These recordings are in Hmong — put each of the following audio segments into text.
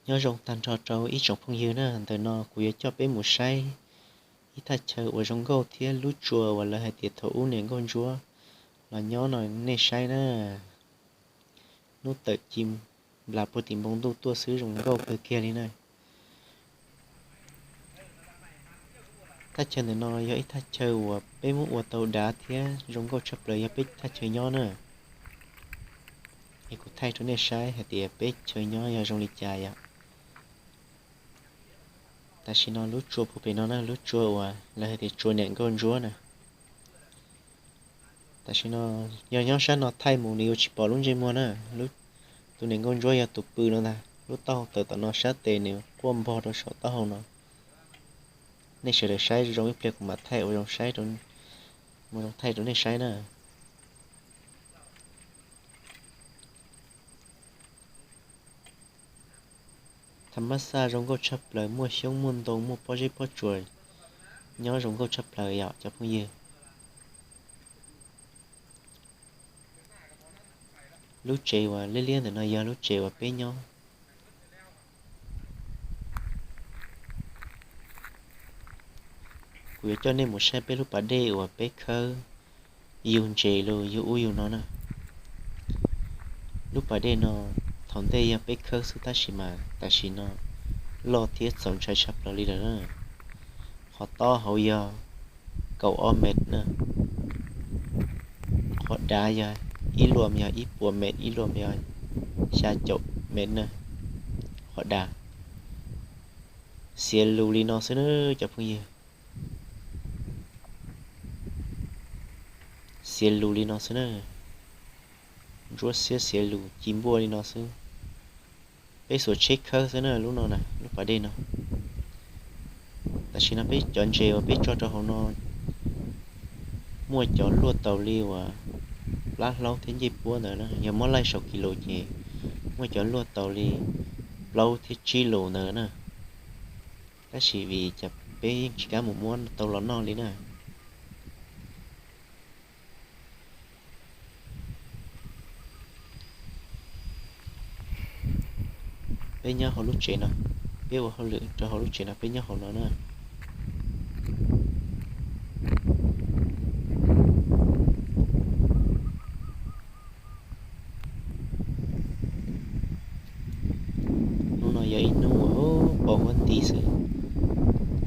Nyob zoo tag nrho rau ib tsoom phooj ywg na, ntawm no kuv yuav coj peb mus saib ib thaj chaw uas zoo nkauj thiab lub tsua uas lawv hais tias thaum ub niam nkauj ntsuab los nyob no nej saib na. Hnub tawm ci nplas puag tim npoo ntuj tuaj xwb zoo nkauj kawg kiag li na. Thaj chaw ntawm no yog ib thaj chaw uas peb muab ua tau dav thiab zoo nkauj tshaj plaws yog peb thaj chaw nyob na. Es kuv thaij rau nej saib hais tias peb chaw nyob yog zoo li cas yom. Tam sim no lub tsua puag pem no na, lub tsua uas lawv hais tias tsua niam nkauj ntsuab na. Tam sim no yog nyob sab no thaij mus nws yuav tsis pom lub ntsej muag na. Tus niam nkauj ntsuab yog tus pw no ntag, lub taub hau tawm tom no sab tes nws quaj npog rau saum taub hau no. Nej sawv daws saib zoo ib pliag kuv mam thaij ua zoo saib, ua zoo thaij rau nej saib na. Tham mab xaj zoo nkauj tshaj plaws, muaj xyoob muaj ntoo muaj pob zeb pob tsuas nyob zoo nkauj tshaj plaws yom cov phooj ywg. Lub tsev uas liab liab ntawm no yog lub tsev uas peb nyob. Kuv yuav coj nej mus saib peb lub pas dej uas peb khawb yug ntses los yug ub yug no na. Lub pas dej no thaum ntej yog peb khawb xwb tab sis mas tam sim no loj thiab txaus ntshai tshaj plaws li lawm na. Qhov tob hauv yog kaum ob mev na. Qhov dav yog ib luam yog ib puas mev, ib luam yog xya caum mev na. Qhov dav xiav lus li no xwb na cov phooj ywg. Xiav lus li no xwb na. Ntsuab xiab xiav lus ci npuaj li no xwb. Peb xuas tsheb khawb xwb na lub no na, lub pas dej no. Tam sim no peb cov ntses uas peb tso rau hauv no muaj cov luaj taus li uas plab hlaub thiab ncej puab ntawd na, yog muab laij saum kis lus ces muaj cov luaj taus li plaub thiab tsib lus ntawd na. Tab sis vim cas peb yeej tsis kam mus muab tau los noj li na. Peb nyob hauv lub tsev no, peb ua hauj lwm rau hauv lub tsev no, peb nyob hauv no na. Hnub no yog ib hnub uas pom huab nti xwb,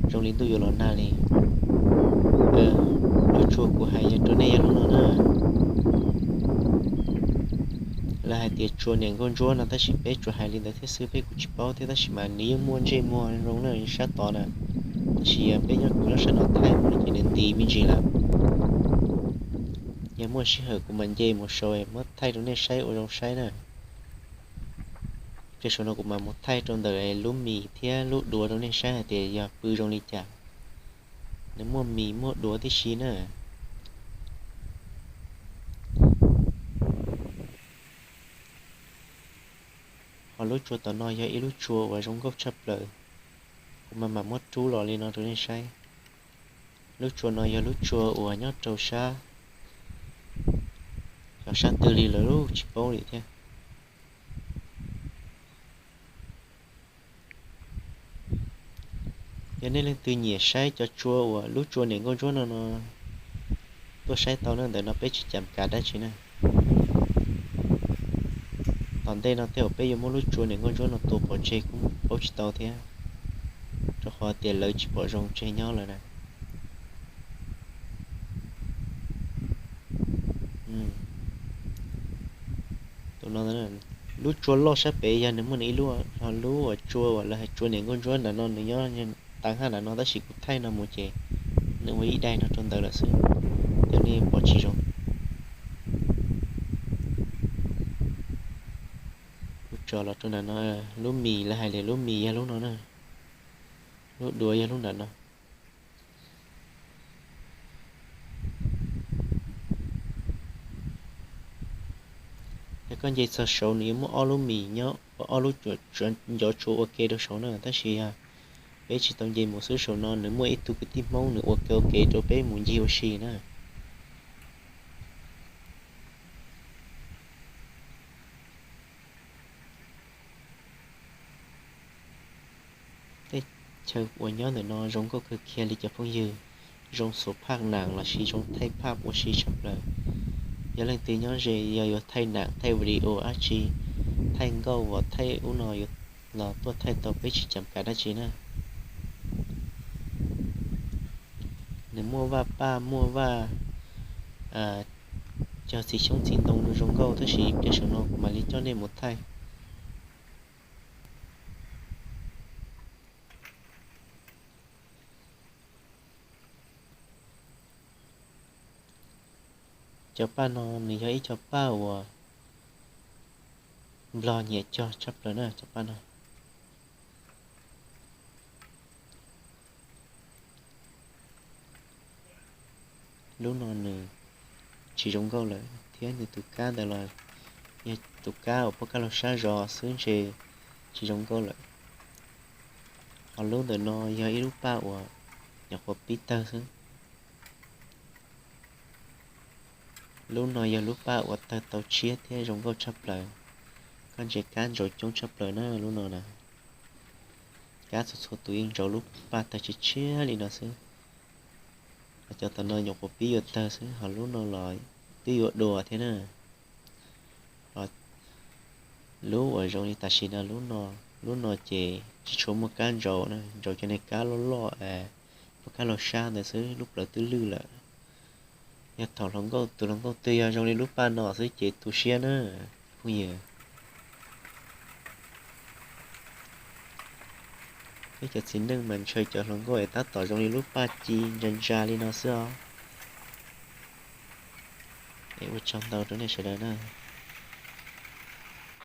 zoo li ntuj yuav los nag li. Lub tsua kuv hais yog rau nej yog lub no na. Lawv hais tias tsua niam nkauj ntsuab no tab sis peb tsuas hais li ntawd thiab xwb, peb kuj tsis paub thiab tab sis mas nws yeej muaj ntsej muag zoo na sab tod na. Tab sis yog peb nyob kuv nyob sab no thaij mus no ces nws nti me ntsis lawm. Yog muaj sij hawm kuv mam nce mus saud muab thaij rau nej saib ua zoo saib na. Ces saum no kuv mam mus thaij rau ntawm lub mis thiab lub duav rau nej saib hais tias yog pw zoo li cas, nws muaj mis muaj duav tib si na. Ho lub tsua tom no yog ib lub tsua uas zoo nkauj tshaj plaws. Kuv mam mam muab rub los li no rau nej saib. Lub tsua no yog lub tsua uas nyob rau sab, cov sab twg li lawv tsis paub li thiab. Yog nej leej twg nyiam saib cov tsua uas lub tsua niam nkauj ntsuab no no, tuaj saib tau na, ntawm no peb tsis cam kav dab tsi na. Tom ntej no tej zaum peb yuav muab lub tsua niam nkauj ntsuab no tua pov tseg kuj paub tsis tau thiab, rau qhov tias lawv tsis pom zoo tseg nyob lawm na. Tus no, lub tsua loj sab pem yog nws muaj nws ib lub, ho lub uas tsua uas lawv hais tsua niam nkauj ntsuab nram no nws nyob tag haj nram no tab sis kuv thaij no mus ces nws ua ib daim no rau ntawd lawm xwb, ces nej pom tsis zoo. Kuv tso los rau nram no, lub mis lawv hais tias lub mis yog lub no na, lub duav yog lub nram no. Yog koj nce txog saud nws yuav muaj ob lub mis nyob, ob lub, ncov tsua ua ke rau saud na, tab sis yog peb tsis tau nce mus xwb, saum no nws muaj ib tug kwv tij Hmoob nws ua ke ua ke rau peb mus ncig ua si na. chaw uas nyob ntawm no zoo nkauj kawg kiag li cov phooj ywg, zoo xuas phaj nam lossis zoo thaij phaj ua si tshaj plaws. Yog leej twg nyob ze yog yuav thaij nam thaij video dab tsi, thaij nkauj uas thaij ub no los tuaj thaij tau, peb tsis cam kav dab tsi na. Nws muaj vaj paj muaj vaj cog txiv xyoob txiv ntoo zoo nkauj, tab sis ib pliag saum no kuv mam li coj nej mus thaij. Cov paj no nws yog ib co paj uas Nplog nyiam cog tshaj plaws na cov paj no. Lub no nws tsis zoo nkauj lawm thiab nws tus kab ntawd los yog tus kab uas poj kab laug sab zov xwb ntshe tsis zoo nkauj lawm. Ho lub ntawm no yog ib lub paj uas nyuam qhuav pib tawg xwb. Lub no yog lub paj uas tawg tau tshiab thiab zoo nkauj tshaj plaws. Koj ntsia kab ntsauv coob tshaj plaws na lub no na. Kab txhua txhua tus yeej ntsauv lub paj tawg tshiab tshiab li no xwb. Ho cov tom no nyuam qhuav pib yuav tawg xwb, ho lub no los twb yuav dua thiab na. Ho lub uas zoo li tam sim no, lub no ces tsis tshua muaj kab ntsauv na, ntsauv cov niag kab loj loj, poj kab laug sab ntawd xwb, lub plawv twb lwj lawm. Yog thaum hluas nkauj, tus hluas nkauj twg yog zoo li lub paj no xwb ces tu siab na phooj ywg. Peb cov txiv neej mas ntshaw cov hluas nkauj es tab tom zoo li lub paj ci ntsa ntsa li no xwb os. Es ua tsaug ntau rau nej sawv daws na.